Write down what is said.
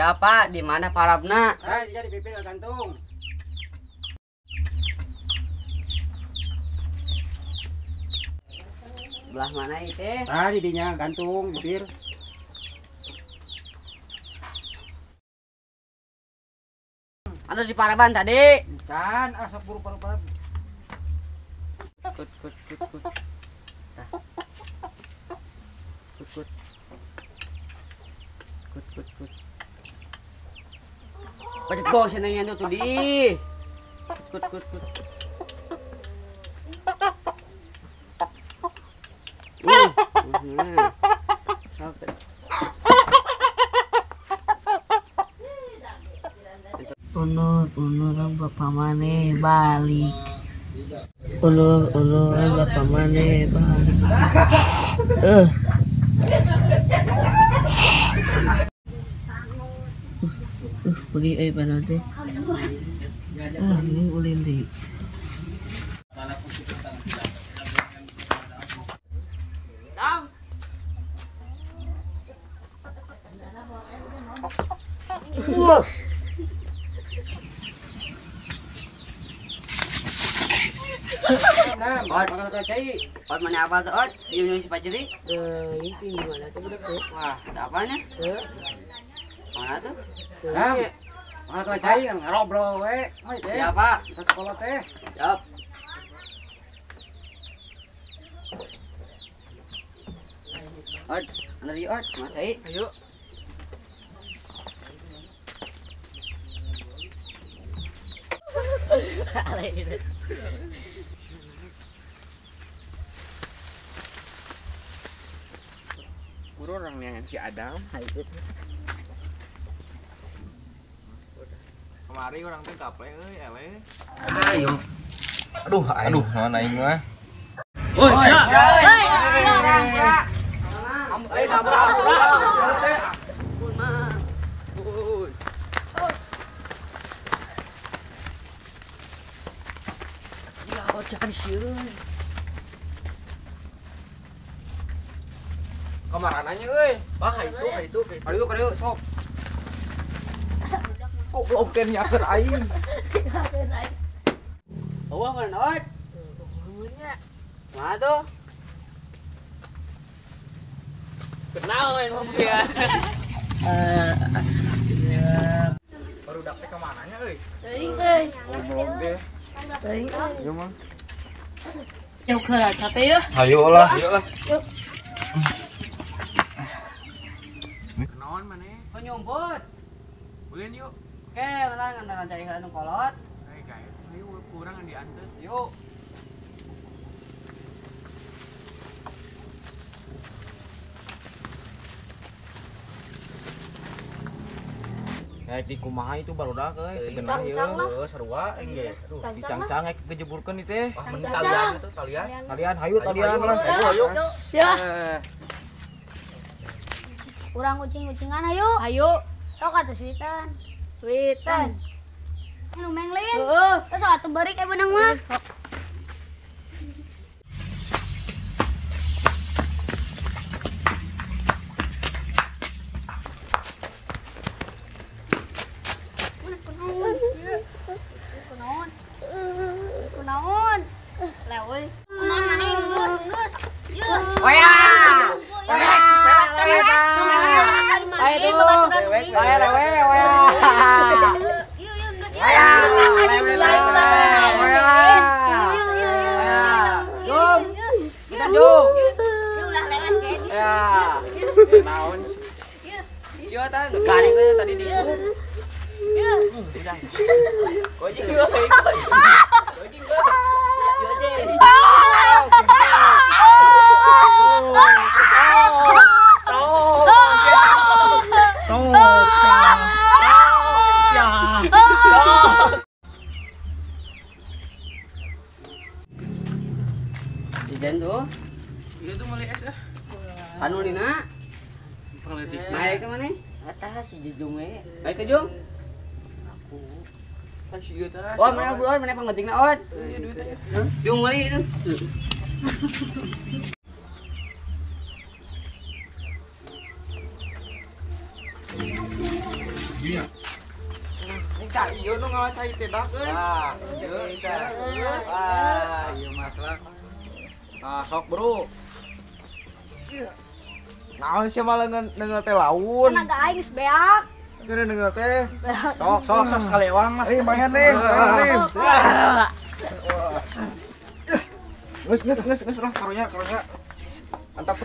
Siapa? Di mana parabna? Ah, dia di pipi gantung. Belah mana itu? Ah, di dinya gantung, bibir. Anu di paraban tadi. Can, asap buru paru-paru. Kut kut kut kut. Kut kut. Kut kut kut. Pada go senangnya tuh di. Kut kut kut. Ulur ulur bapak maneh balik. Ulur ulur bapak maneh balik. Pergi pada teh. Ah, ini ulin di. Wah. Ot, mana apa tuh, Ot? Di si Pajeri? Itu di mana tuh budak tuh? Wah, ada apanya? Tuh. Mana tuh? Nam. Mana tuh cai kan ngobrol we. Siapa? Sekolah teh. Siap. Ot, antar yuk, Ot. Mas Ai, ayo. Ale gitu. Buru orang yang si Adam. Kemari orang teh kaple euy eleh. Ayo. Aduh, aduh, naon aing mah. Woi, sia. Ya, jangan sieun. Kemarananya euy. Bah, itu. Aduh, sok. Goblok teh nyakeun aing. Eueuh mana, Ot? Mana tuh? Kenal yang ngomong ya. Baru dak teh kemananya euy? Teuing euy. Goblok teh. Teuing euy. Ieu mah. Yuk heula capek yeuh. Hayo lah, hayo lah. Yuk. Kenaon maneh? Kok nyumput? Ulin yuk. Oke, mana ngantaran cai heula nu kolot. Eh, gaet. Ayo kurang diantar. Yuk. Ya di kumaha itu barudak euy, teu genah ieu. Heuh, sarua aing ge. Aduh, dicangcang ek kejeburkeun ieu teh. Wah, mending talian itu, talian. Talian, hayu talian lah. Hayu, hayu. Ya. Urang ucing-ucingan hayu. Hayu. Sok atuh suitan. Suitan. Anu menglin. Heeh. Sok atuh beurik eh beunang mah. Kunaon? Kunaon? Lewe. Kunaon maneh geus geus. Yeuh. Oya. Oya. Ayo tuh. Oya lewe, oya. Yeuh yeuh geus. Oya. Oya. Jom. Kita jom. Yeuh ulah lewat ge. Ya. Naon? Sia tah garing we tadi di. Udah. Gojing euy. Gojing euy. Jajan tuh. Iya tuh meuli es ah. Anu dina. Pangletik. Naik ke mana? Eta si Jejung we. Naik ke Jung. Kan si ieu tah. Oh, mana buruan mana pangletikna on. Iya duit aja. Jung meuli itu. Ini cai ieu nu ngalah cai teh dak euy. Ah, ieu teh. Wah, ieu mah telak. Ah, sok bro. Naon sia malah nengal teh laun. Tenaga aing geus beak. Geus nengal teh. Sok sok sok sekali ewang lah. Eh, mayan lim, mayan lim. Geus geus geus geus lah karunya karunya. Mantap.